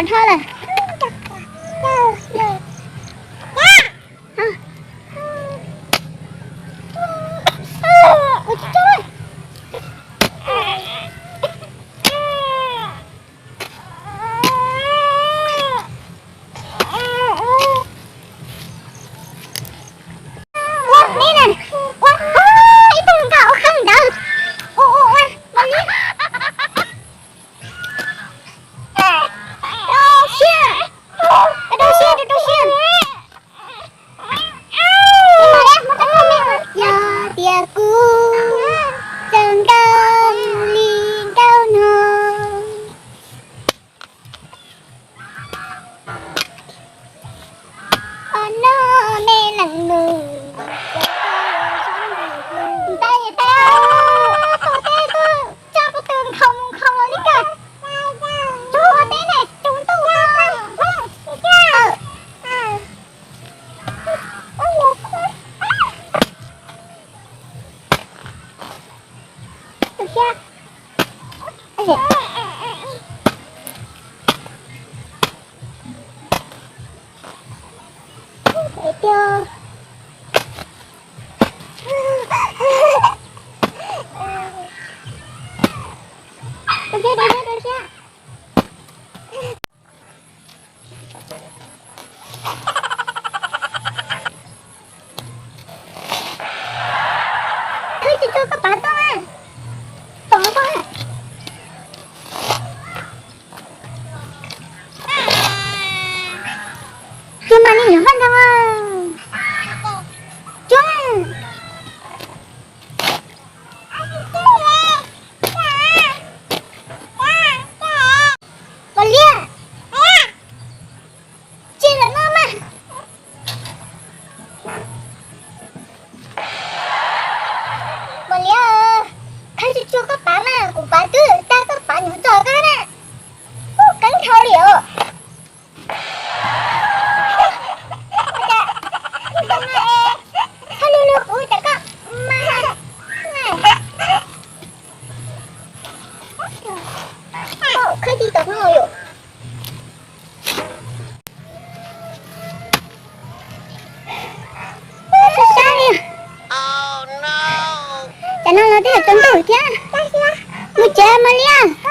Dhau lawm. Ua, neb na, ua, ib tug nkaus ua qeej ntawd. Ua, ua, ua, ua li. Rau siab, rau siab, rau siab. Yog tias kuv txawm nkauj li nkauj no, o no me leej nus. Ntais, ntais, tuaj teb tuaj, tso kuv tus nkhaus mus nkhaus los li kawg. Tsuag teb ne, tsuag ntuj. Khawb tsuag tsuag koj pav tuaj na. Pom koj. Tsuag mas li nyuam haj ntag. Tsuag. Pom liab. Tsis lawm no mas. Pom liab, khawb tsuag tsuag koj pav mas kuv pav twb tag koj pav nyuam txog koj na. Ub, keeb dhau li os. Txhob luag luag kuv cas koj mas. Khawb tsis tau no yom. Sab sab li. Tam no los twb yuav tsaus ntuj thiab. Mus tsev mas li.